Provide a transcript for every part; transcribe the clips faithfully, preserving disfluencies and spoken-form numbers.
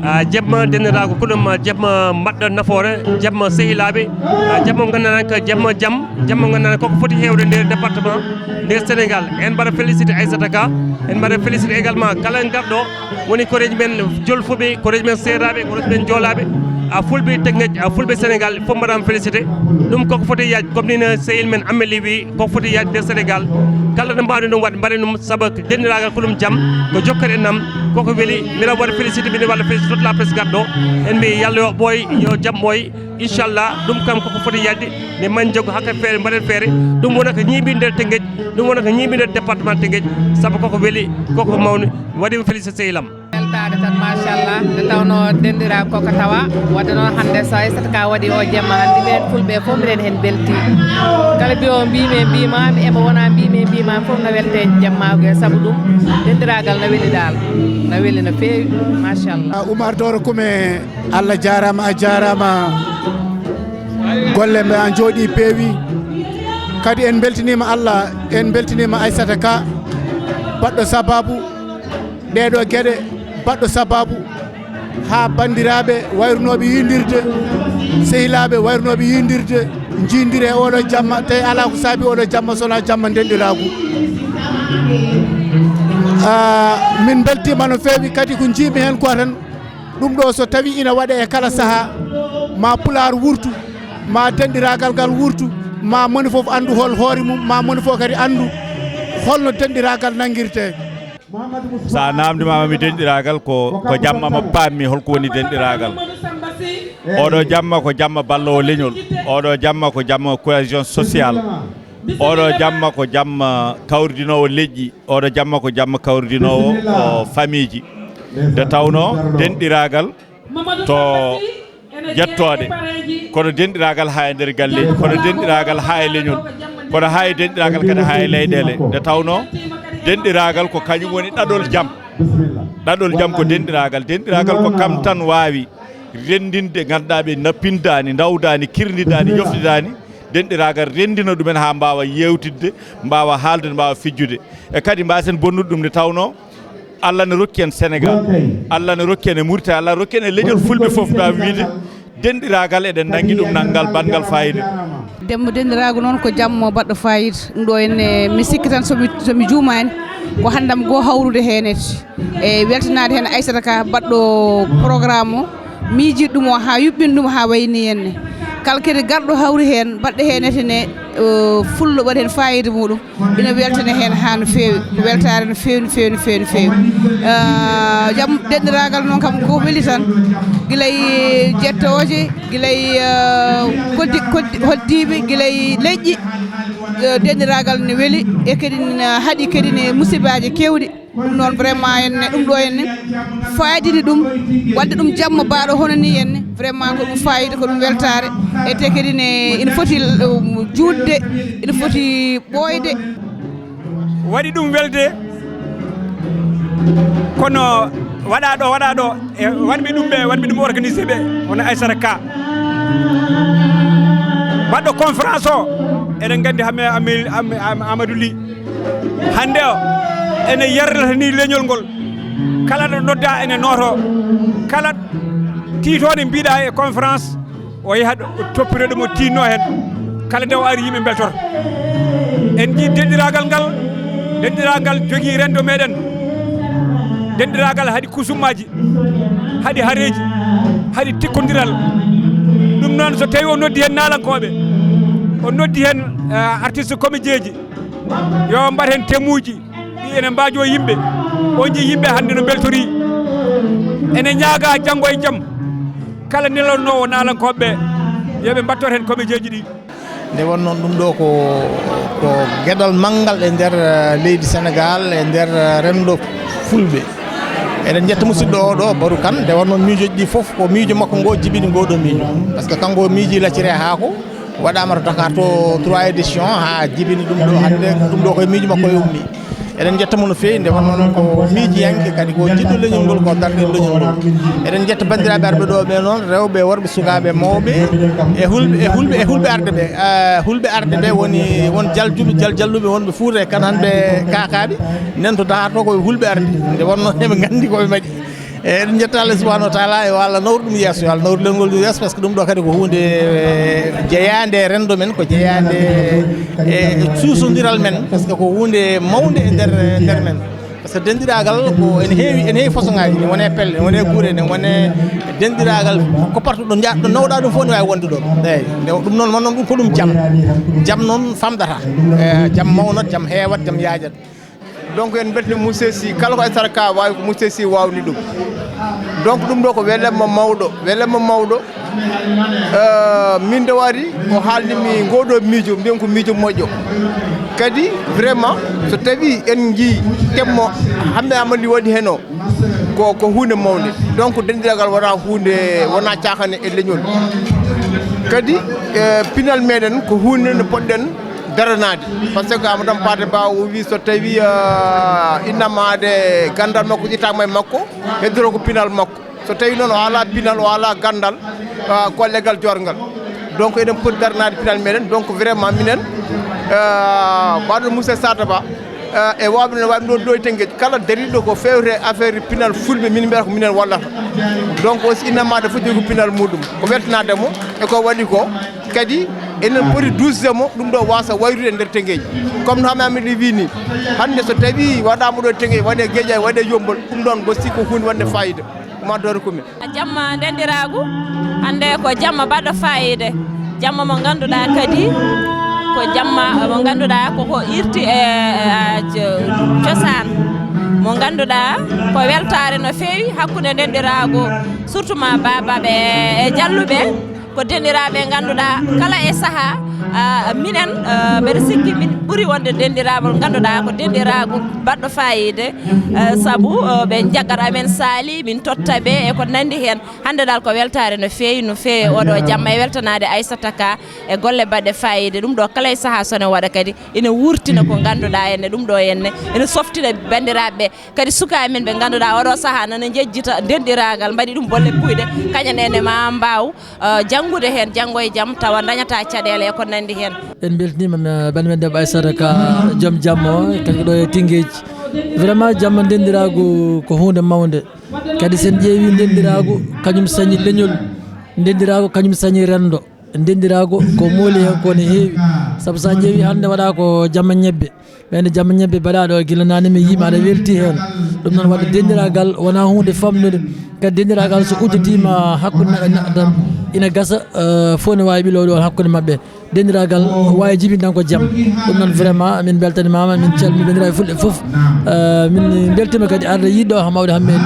Ah, jemma denndaangal ko ɗum, ah, jemma mbaɗɗo nafoore, jemma sehilaaɓe, ah, jemma nganndanaa ko jemma jam, jemma nganndanaa koko foti heewde nder département, nder Sénégal. En mbaɗa félicité Aissata Ka, en mbaɗa félicité également kala garɗo woni koreeji men jolfuɓe, koreeji men seeraaɓe, koreeji men joolaaɓe, ah, fulɓe Tëngéej, ah, fulɓe Sénégal, fof mbaɗaama félicité. Ɗum koko foti yaaj, comme ni no sehil men Amélie wi, koko foti yaaj nder Sénégal. Kala no mbaawɗen ɗum waɗ, mbaɗen ɗum, sabu denndaangal ko ɗum jam, ko jokkere enɗam, koko weli. Mbiɗa waɗa félicité, mbiɗa waɗa félicité toute la presse garɗo. En mbi Yalla yo ɓooy, yo jam ɓooy. Inchallah, ɗum kam koko foti yaajde, nde man jogo hakkadi feere, mbaɗen feere. Ɗum wona ko ñiiɓi nder Tëngéej, ɗum wona ko ñiiɓi nder département Tëngéej, sabu koko weli, koko mawni. Waɗi mi félicité sehil am. Weltaade tan, machallah. Nde tawnoo denndiraagal ko ko tawaa, wadde noon hannde so Aissata Ka waɗi o jemma hannde, ɓeen fulɓe fof mbiɗen heen mbeltii. Kala mbiyoowo mbiimi e mbiimaami, emo wona mbiimi e mbiimaami fof no weltee jemmaagu e sabu ɗum. Denndiraagal no weli daal, no weli no feewi, machallah. Ah, Oumar Doro Kume, Allah jaaraama, a jaaraama. Golle mbe a jooɗii peewi. Kadi en mbeltiniima Allah, en mbeltiniima Aissata Ka, baɗɗo sabaabu ɗee ɗoo geɗe, baɗɗo sabaabu haa banndiraaɓe wayrunooɓe yiyndirde, sehilaaɓe wayrunooɓe yiyndirde, njiyndiree oo ɗoo jamma, tawi alaa ko saabii oo ɗoo jamma so wonaa jamma denndiraagu. Ah, min mbeltiima no feewi, kadi ko njiimi heen ko tan, ɗum ɗoo so tawii ina waɗee e kala sahaa, ma Pulaar wurtu, ma denndiraagal ngal wurtu, ma moni fof anndu hol hoore mum, ma moni fof kadi anndu holno denndiraagal nanngirtee. So a naamndimaama mi denndiraagal, ko, ko jamma mo paammi holko woni denndiraagal. Oɗo jamma ko jamma balloowo leñol. Oɗo jamma ko jamma cohésion sociale. Oɗo jamma ko jamma kawridinoowo leƴƴi. Oɗo jamma ko jamma kawridinoowo, o, famiiji. Nde tawnoo denndiraagal to jettooɗe, kono denndiraagal haa e nder galleeji, kono denndiraagal haa e leñol, kono haa e denndiraagal kadi haa e leyɗeele. Nde tawnoo denndiraagal ko kañum woni ɗaɗol jam. Ɗaɗol jam ko denndiraagal. Denndiraagal ko kam tan waawi renndinde, ngannduɗaa ɓe na pindaani, ndawdaani, kirndidaani, ƴoftidaani. Denndiraagal renndina ɗumen haa mbaawa yeewtidde, mbaawa haalde, mbaawa fijjude. E kadi mbaasen bonnude ɗum nde tawnoo Allah ne rokki en Sénégal, Allah ne rokki en e Mauritanie, Allah ne rokki en e leñol fulɓe fof, ɗam wiyde denndiraagal eɗen nanngi ɗum nanngal banngal faayiida. Dembo denndiraagu noon ko jammo baɗɗo faayiida. Ɗum ɗo enne, mi sikki tan so mi, so mi juumaani, ko hanndam goo hawrude heen e, e weltanaade heen Aissata Ka baɗɗo programme o. Miijiiɗo ɗum o haa yuɓɓini ɗum haa wayni henne. Kala kadi garɗo hawri heen, mbaɗɗo heen ete ne, eh, fullo waɗi heen faayiida muɗum. Ina weltana heen haa no feewi. Ko weltaare no feewi, no feewi, no feewi, no feewi. Eh, jam denndiraagal noon kam ko weli tan. Gila e jettooje, gila e, eh, koddi-, koddi-, hoddiiɓe, gila e leƴƴi. Eh, denndiraagal ne weli e kadi ne haɗi kadi ne musibaaji keewɗi. Ɗum noon vraiment enne, ɗum ɗo enne fayidini ɗum, wadde ɗum jamma baɗo hono ni enne, vraiment ko ɗum fayida, ko ɗum weltare. E te kadi ne ina foti, um, juutde, ina foti ɓooyde. Waɗi ɗum welde, kono waɗa ɗo, waɗa ɗo, e waɗɓe ɗum ɓe, waɗɓe ɗum organisé ɓe, hono Aissata Ka. Baɗɗo conférence o, eɗen nganndi Hame-, Amel-, Am-, Am-, Amadou Ly. Hannde o, ene yerlata ni leñol ngol. Kala ɗo nodda ene nooto. Kala tiitoonde mbiɗa e conférence, o yaha ɗo, o toppira ɗum, o tiinno heen. Kala nde o ari, yimɓe mbeltoto. En njii denɗiraagal ngal, denɗiraagal jogii renndo meɗen. Denɗiraagal haɗi kusummaaji, haɗi hareeji, haɗi tikkondiral. Ɗum noon, so tawi o noddi heen naalankooɓe, o noddi heen, eh, artiste comédien ji, yo mbaɗ heen thème uji, ɗi ene mbaajo yimɓe. On njii yimɓe hannde no mbeltorii. Ene ñaaga janngo e jam, kala nelornoowo naalankooɓe ɓe, yo ɓe mbattor heen comédien ji ɗi. Nde wonnoo ɗum ɗo ko, ko geɗal manngal e nder, eh, leydi Senegaal, e nder, eh, renndo fulɓe. Eɗen njetta musidɗo o ɗo, Baru Kan. Nde wonnoo miijooji ɗi fof, ko miijo makko ngo jibini ngo ɗo miijo. Par ce que kanko miiji lacciri e haako, waɗaama to Dakar to trois édition, haa jibini ɗum ɗo hannde, ɗum ɗo koye miijo makko e ummi. Eɗen njetta mo no feewi, nde wonnoo noon ko miijiyanke, kadi ko jiɗɗo leñol ngol, ko darnde leñol ngol. Eɗen njetta banndiraaɓe arɓe ɗo ɓe noon, rewɓe, worɓe, sukaaɓe, mawɓe, e hulɓe, e hulɓe, e hulɓe arde ɓe. Ah, hulɓe arde ɓe woni won jaljuɓe, jal-, jalluɓe wonɓe Fuuta e Kanaan ɓe, kaakaaɓe, nen to Dakar to ko hulɓe arde. Nde wonnoo eɓe nganndi ko ɓe mbaɗi. E, eɗen njetta Allah subhanahu wa taala, yo Allah nawru ɗum yeeso, yo Allah nawru leñol ngol ɗum yeeso, par ce que ɗum ɗo kadi ko huunde, e, jeyaande e renndo men, ko jeyaande e, e cuusondiral men, par ce que ko huunde mawnde e nder, e nder men. Par ce que denɗiraagal ko ene heewi, ene heewi façon ŋaaji, ene wone pelle, ene wone guure, ene wone denɗiraagal, ko partout ɗo nja-, ɗo nawɗa ɗum fof ne waawi wonde ɗon. Eeyi, nde ɗum noon, won noon ɗum ko ɗum jam. Jam noon famɗata. E, jam mawnat, jam heewat, jam yaajat. Donc, en mbeltanii Moussé Sy, kala ko Aissata Ka waawi, ko Moussé Sy waawni ɗum. Donc, ɗum ɗo ko welamma mawɗo, welamma mawɗo. Euh, min nde waɗi o haalni mi ngoo ɗo miijo, mbiyen ko miijo moƴƴo. Kadi, vraiment, so tawi en njii temmo Hammet Amadou Ly waɗi heen o, ko, ko huunde mawnde. Donc, denɗiraagal wonaa huunde, wonaa caaxaan e leñol. Kadi, eh, pinal meɗen ko huunde nde poɗɗen daranaade. Par ce que Amadou Hampâté Bâ o wi so tawi, ah, innama de ganndal makko ƴettaama e makko, heddoro ko pinal makko. So tawi noon o alaa pinal, o alaa ganndal, ah, ko leggal joorngal. Donc eɗen poti daranaade pinal meɗen. Donc vraiment minen, ah, mbaɗo Moussé Sata Ba, ah, e wawɓe no wawi ɗo ɗo e Tëngéej, kala dariɗo ko fewte affaire pinal fulɓe, min mbiyata ko minen wallata. Donc aussi innama de fof jogi ko pinal muɗum. Ko weltanaade mo e ko waɗi ko. Kadi enen poti dusde mo, ɗum ɗo wasa wayrude e nder Tëngéej. Comme no Hammet Amadou Ly wi ni, hannde so tawi waɗama ɗo Tëngéej, waɗe Guédiawaye, waɗe Yummbal, ɗum ɗon aussi ko huunde wonde fayida. Oumar Doro Kumi. Jamma denɗiraagu, hannde ko jamma baɗɗo fayida. Jamma mo ngannduɗaa kadi ko jamma mo ngannduɗaa koko irti e, e, e, co-, cosaan. Mo ngannduɗaa ko weltaare no feewi hakkunde denɗiraagu, surtout ma baabaaɓe e, e jalluɓe. Ko denɗiraaɓe ngannduɗaa kala e sahaa, ah, minen, ah, mbeɗa sikki min ɓuri wonde denɗiraaɓe ngannduɗaa ko denɗiraagu baɗɗo fayida, ah, sabu, ah, ɓe njaggat amen saali, min totta ɓe e ko nanndi heen. Hannde dal ko weltaare no feewi, no feewi oɗo jamma e weltanaade Aissata Ka e golle baɗɗe fayida. Ɗum ɗo kala e sahaa so ne waɗa kadi ina wurtina ko ngannduɗaa enne, ɗum ɗo enne, ene softina banndiraaɓe ɓe. Kadi sukaaɓe men ɓe ngannduɗaa oɗo sahaa nana njejjita denɗiraagal, mbaɗi ɗum bolle puyɗe, kañum en ene ma mbaaw, eh, janngude heen, janngo e jam, tawa ndañata caɗeele e ko nanndi heen. En mbeltaniima, eh, bannde men debbo Aissata Ka, joom jamma o, kadi ko ɗo e Tëngéej. Vraiment, jamma denɗiraagu ko huunde mawnde. Kadi sen ƴeewi denɗiraagu, kañum sañi leñol, denɗiraagu kañum sañi renndo. Denɗiraagu ko mooli heen ko ne heewi. Sabu so a ƴeewi hannde waɗa ko jamma ñebbe. Ɓayde jamma ñebbe mbaɗaɗo gila naane mi yiima aɗa welti heen. Ɗum noon waɗde denɗiraagal wonaa huunde famɗude. Kadi denɗiraagal so udditiima hakkunde neɗɗo e neɗɗo tan, ina gasa, eh, fof ne waawi ɓilowde on hakkunde maɓɓe. Denɗiraagal waawi jibinde tan ko jam. Ɗum noon vraiment min mbeltanimaama, min calmini banndiraaɓe fulɓe fof. Eh, min mbeltiima kadi arde yiɗɗo mawɗo Hammet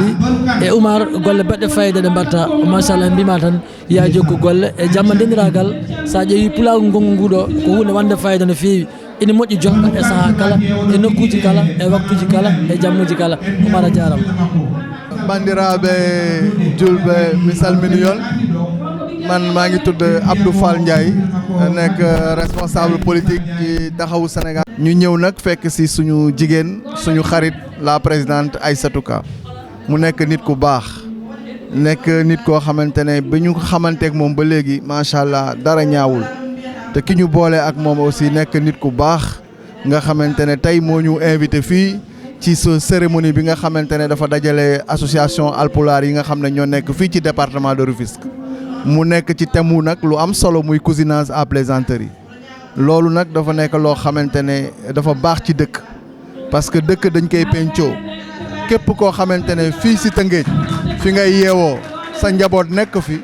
Ly e Oumar, golle baɗɗe fayida ɗe mbatta. Machallah, mbima tan ya jokku golle e jamma denɗiraagal. So a ƴeewi pulaagu ngongu ngu ɗo, ko huunde wonde fayida no feewi. Ina moƴƴi joɗɗo e sahaa kala, e nokkuuji kala, e waktuuji kala, e jammuuji kala. Oumar, a jaaraama. Banndiraaɓe julɓe, mi salmini on. Man, maa ngi tudd Abdou Fall Ndiaye, nekk responsable politique ci Taxawu Sénégal. Ñu ñëw nag fekk si suñu jigéen, suñu xarit, la présidente Aïssatou Ka. Mu nekk nit ku baax, nekk nit koo xamante ne bi ñu xamanteek moom ba léegi, macha allah, dara ñaawul. Te ki ñu boole ak moom aussi nekk nit ku baax, nga xamante ne tey moo ñu invité fii ci sa cérémonie bi nga xamante ne dafa dajale association alpulaar yi nga xam ne ñoo nekk fii ci département de Rufisque. Mu nekk ci thème wu nag lu am solo, muy cousinage à plaisanterie. Loolu nag dafa nekk loo xamante ne dafa baax ci dëkk, parce que dëkk dañ koy pencoo. Képp koo xamante ne fii si Tëngéej fi ngay yeewoo, sa njaboot nekk fi,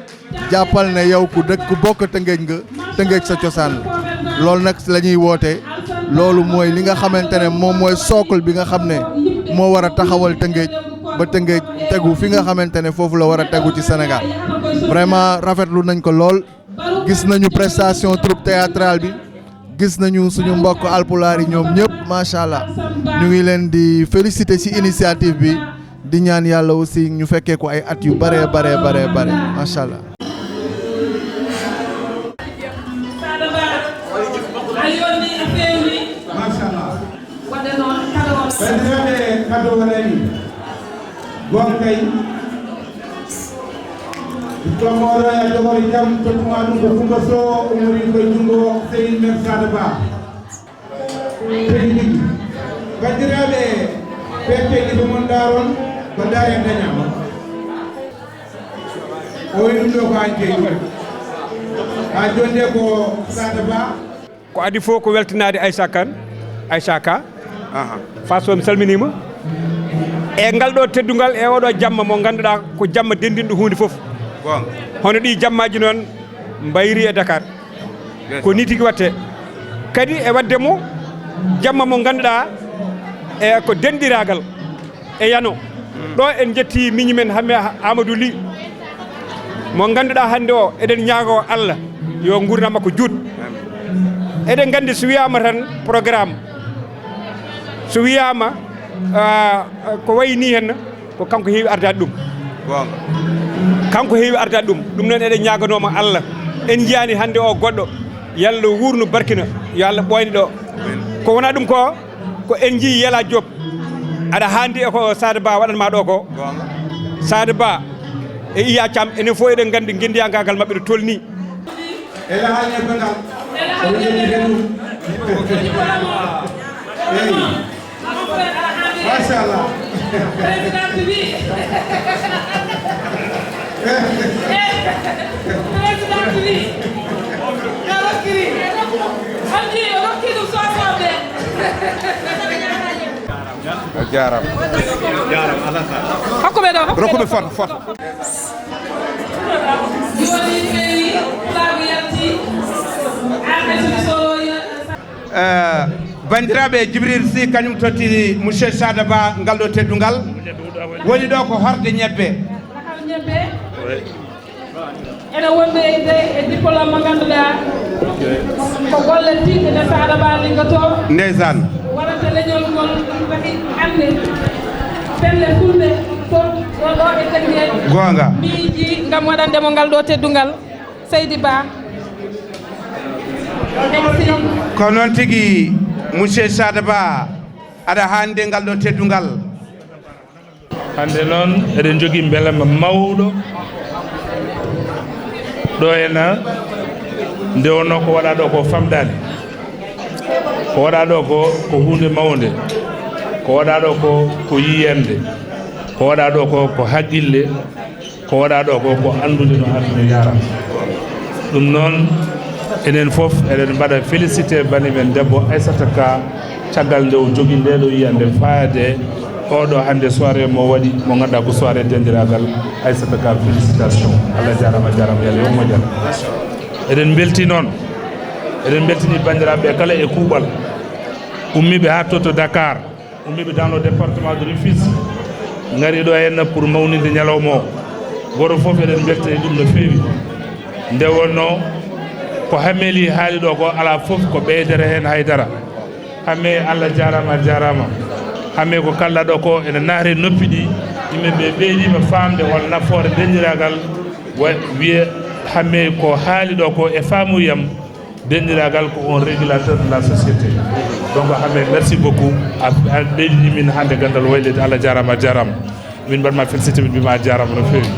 jàppal ne yow ku dëkk, ku bokk Tëngéej nga, Tëngéej sa cosaan la. Loolu nag la ñuy woote. Loolu mooy li nga xamante ne moom mooy socle bi nga xam ne moo war a taxawal Tëngéej, ba Tëngéej tegu fi nga xamante ne foofu la war a tegu ci Sénégal. Vraiment rafetlu nañ ko lool. Gis nañu prestation troupe théâtrale bi, gis nañu suñu mbokk alpulaar yi, ñoom ñëpp, macha allah. Ñu ngi leen di féliciter ci initiative bi, di ñaan yàlla aussi ñu fekkee ko ay at yu bare, bare, bare, bare, macha allah. Waɗani. Gon kay. Ɗum ɗon oɗo e jogori jam, tottuma ɗum ko Kumba Sow, umori ko junngo sehil men Sada Ba. Tigi tigi. Banndiraaɓe, ɓe tigi ko mon daaron, ko daaren dañaama. O wi ɗum ɗo ko an jeyi ɗum. Ha jonde ko Sada Ba. Ko adi fof ko weltinaade Aissa Kane, Aissa Ka. Aha. Faso, mi salminiima. E ngal ɗo teddungal e oɗo jamma mo ngannduɗaa ko jamma denndinɗo huunde fof. Goonga. Hono ɗi jammaaji noon mbayri e Dakar. Yes. Ko ni tigi watte. Kadi e waɗde mo jamma mo ngannduɗaa e ko denndiraagal. E yano. Mm. Ɗo en njetti miñi men Hamme Amadou Ly, mo ngannduɗaa hannde o, eɗen ñaago Allah yo nguurndam makko juut. Amin. Eɗen nganndi so wiyaama tan programme, so wiyaama, ah, ko wayi ni henna, ko kanko heewi ardaade ɗum. Goonga. Kanko heewi ardaade ɗum. Ɗum noon eɗen ñaaganooma Allah. En njiyaani hannde o goɗɗo, yalla wuurnu barkina, yo Allah ɓooyne ɗo. Amin. Ko wona ɗum ko, ko en njii Yela Diop. Aɗa haandi e ko Sada Ba waɗan ma ɗo ko. Goonga. Sada Ba e Iya Thiam, enen fof eɗen nganndi ngenndiyankaagal maɓɓe ɗo tolni. Ela haalni e Banngal. Ela haalni e Banngal. Eyi. Machallah. Président bi. Président bi. Nga rokkiri. Alji, rokkiri ɗum sosoɓe. A jaaraama. Hokku ɓe ɗo, hokku ɓe ɗo. Rokku ɓe foto, foto. Jooni feewi, laabi yalti. Arɓe suɓi soloya. Eh, banndiraaɓe, Jibril Sy kañum totti Monsieur Sada Ba ngal ɗo teddungal. Woni ɗo ko horde ñebbe. Ñebbe. Ene wonde e, e diplôme mo ngannduɗaa ko golle tiiɗɗe ɗe Sada Ba liggotoo. Ndeysaan. Waɗata leñol ngol, ɗum taki hannde pelle fulɓe fof ɗo, ɗo e Tëngéej. Goonga. Miiji ngam waɗande mo ngal ɗo teddungal. Seydi Ba. Merci. Ko noon tigi, Monsieur Sada Ba, aɗa haandi e ngal ɗo teddungal. Hannde noon eɗen njogii mbelamma mawɗo ɗo e na nde wonnoo ko waɗaa ɗo ko famɗaani. Ko waɗaa ɗo ko, ko huunde mawnde. Ko waɗaa ɗo ko, ko yiyannde. Ko waɗaa ɗo ko, ko haqqille. Ko waɗaa ɗo ko, ko anndude no aduna yaara. Ɗum noon, enen fof eɗen mbaɗa félicité bani men debbo Aissata Ka, caggal nde o jogi nde ɗo yiyannde faade oɗo hannde soirée mo waɗi, mo ngannduɗaa ko soirée denndiraagal. Aissata Ka, félicitation. Allah jaaraama, jaaraama, yo Allah yoɓ moƴƴere. Eɗen mbelti noon, eɗen mbeltini banndiraaɓe kala e kuuɓal ummiiɓe haa to, to Dakar. Ummiiɓe dans le département de Rufisque ngari ɗo henna pour mawninde ñalawma o. Gooto fof eɗen mbeltani ɗum no feewi. Nde wonnoo ko Hammeli haali ɗo ko, alaa fof ko ɓeydere heen hay dara. Hamme, Allah jaaraama, a jaaraama. Hamme, ko kalɗaa ɗo ko ene nahri noppi ɗi, yimɓe ɓe ɓeydiima faamde hol nafoore denndiraagal. Wa-, wiye Hamme ko haali ɗo ko e faamuyam. Denndiraagal ko on régulateur de la société. Donc, Hamme, merci beaucoup. A, a ɓeydi min hannde ganndal waylede. Allah jaaraama, a jaaraama. Min mbaɗ ma félicité, min mbima a jaaraama no feewi.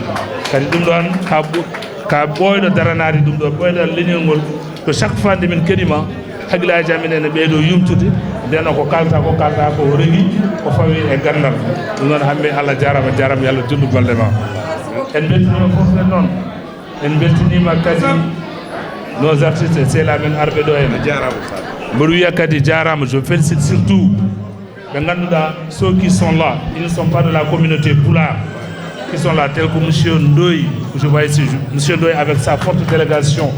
Kadi ɗum ɗon ka ɓo-, ka ɓooyɗo daranaade ɗum ɗo, ɓooyɗo leñol ngol. To chaque fois nde min keɗima, hakkillaaji amen ene ɓeydo yumtude. Ndeno ko kalta, ko kalta ko regi, ko fawi e ganndal. Ɗum noon Hamme, Allah jaaraama, jaaraama, yo Allah juutnu golle ma. En mbeltiniima fof en noon. En mbeltiniima kadi nos artistes, c'est la men arɓe ɗo en. A jaaraama. Mboɗo wiya kadi jaaraama, je félicite surtout ɓe ngannduɗaa, ceux qui sont là, ils ne sont pas de la communauté pulaar, qui sont là, tels que monsieur Ndoye, que je vois ici, je-, monsieur Ndoye avec sa forte délégation.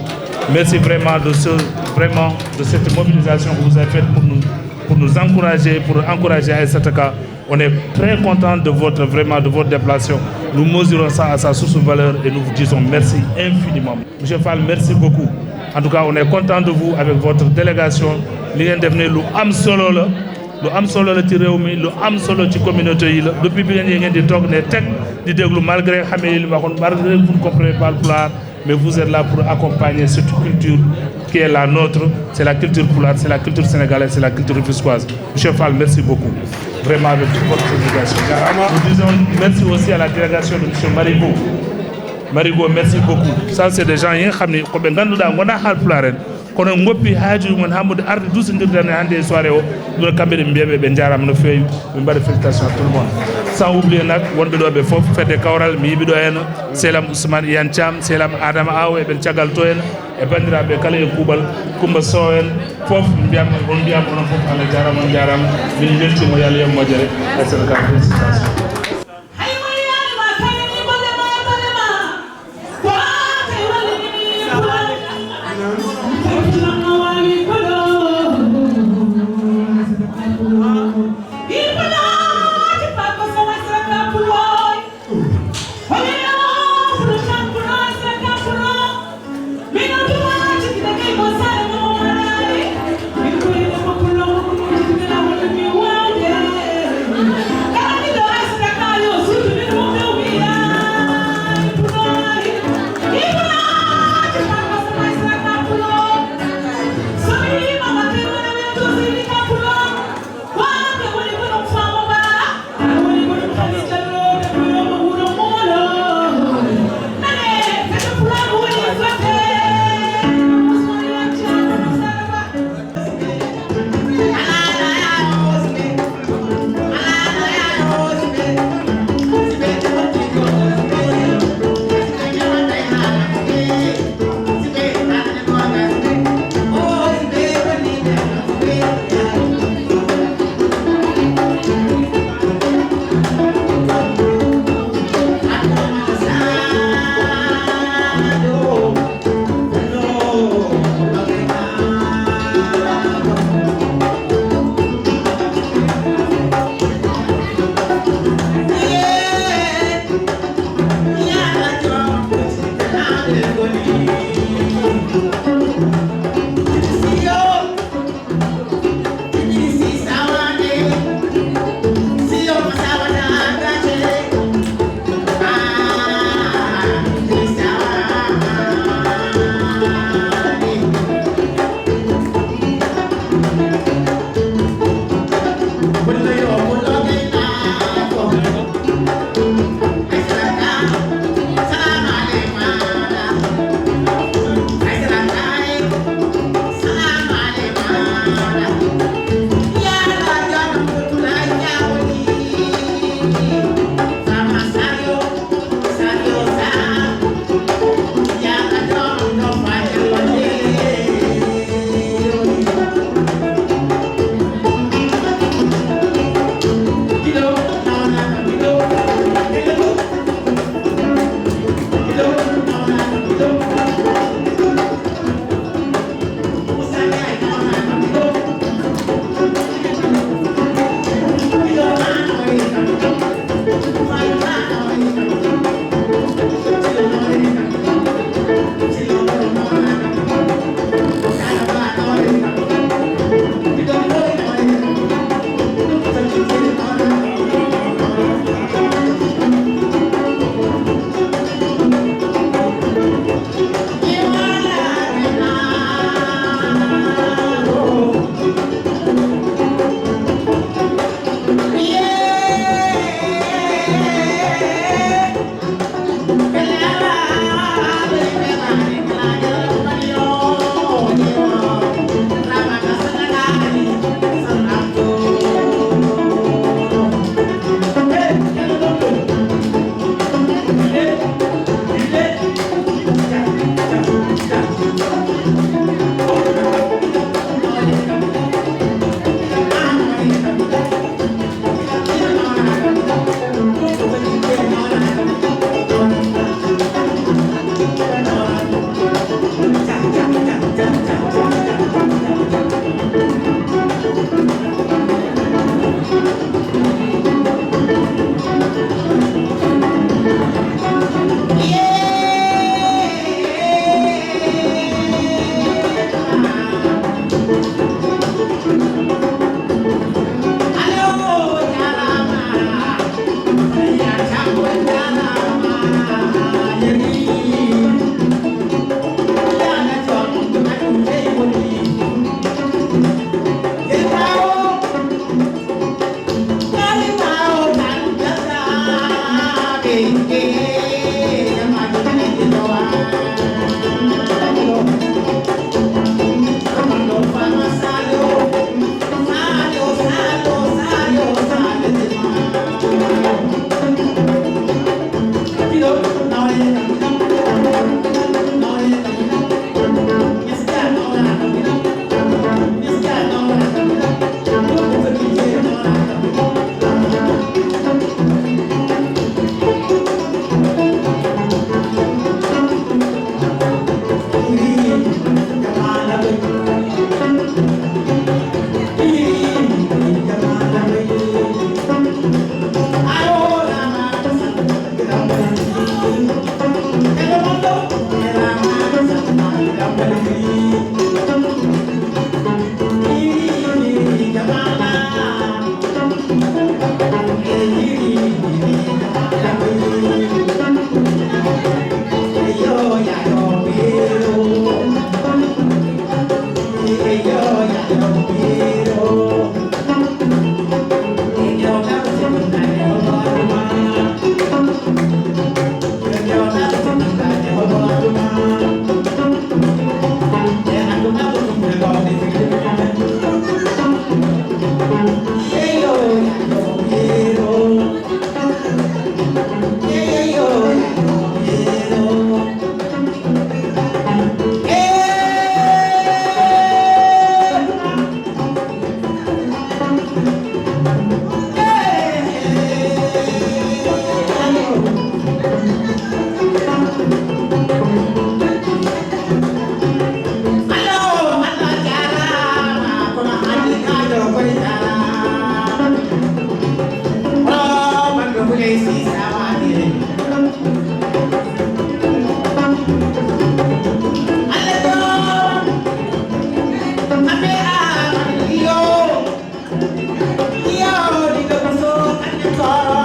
Merci vraiment de ce, vraiment de cette mobilisation que vous avez faite pour nous, pour nous encourager, pour encourager Aïssata Ka. On est très content de votre, vraiment, de votre déplacement. Nous mesurons ça à sa source valeur et nous vous disons merci infiniment. Monsieur Fall, merci beaucoup. En tout cas, on est content de vous avec votre délégation. Li ngeen def ne lu am solo la, lu am solo la ci réew mi, lu am solo ci communauté yi la. Depuis bi ngeen yéegee di toog ne teg di déglu, malgré xamee li ma waxoon, malgré vous ne comprenez pas le pulaar, Mais vous êtes là pour accompagner cette culture qui est la nôtre. C'est la culture pulaar, c'est la culture sénégalaise, c'est la culture rufisquoise. Monsieur Fall, merci beaucoup. Vraiment, avec toute votre délégation. Nous disons merci aussi à la délégation de monsieur Marigo. Marigo, merci beaucoup. Ça, c'est des gens yi nga xam ni ko ɓe ngannduɗaa ngonaa Haalpulaar en, kono ngoppi haaju mum en haa mboɗo arde duusindirde en hannde e soirée o. Ɗum kamɓe ɗe mbiyaɓe ɓe njaaraama no feewi. Min mbaɗa félicitation à tout le monde. Sans oublier nag wonɓe ɗo ɓe fof, fedde Kawral, mi yiɓi ɗo heen Selam Ousmane Iyane Thiam, Selam Adama Aw, e ɓen caggal to en, e banndiraaɓe kala e kuuɓal, Coumba Sow en, fof mbiyam, on mbiyam onon fof Allah jaaraama, on njaaraama. Min mbeltiima, yo Allah yoɓ moƴƴere e Sénégal. Félicitation.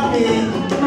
Amin.